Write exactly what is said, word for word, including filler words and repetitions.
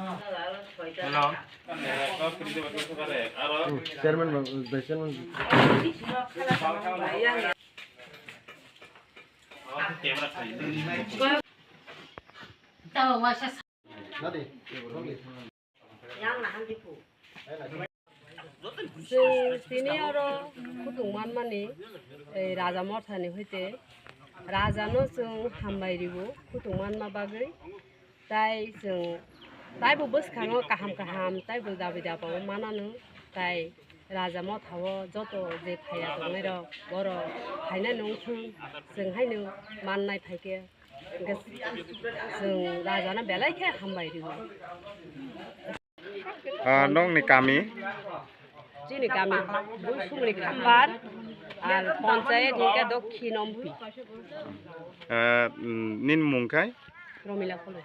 Hello. Hmm, chairman bang, vice chairman. Nadi. Chwng tini oro kutung manmani, ei, Raja Mothani hoite Rajano chwng hambai rwo kutung manma bagwi. Tai chwng taibo bwskango kaham kaham taibo dabi daba manano, tai Raja Mothao joto je phaiya tongnairok borok phainani wngthung, chwng haino mannai phaikhe. Hwnkhe chwng Rajano belai khe hambai rwo. Ah, nokni kami? Chini kami Busungni Khambar, ar ponchayat hwnkhe Dokhin Ompi. Ah, mm, nini mung khai? Romila Khulai.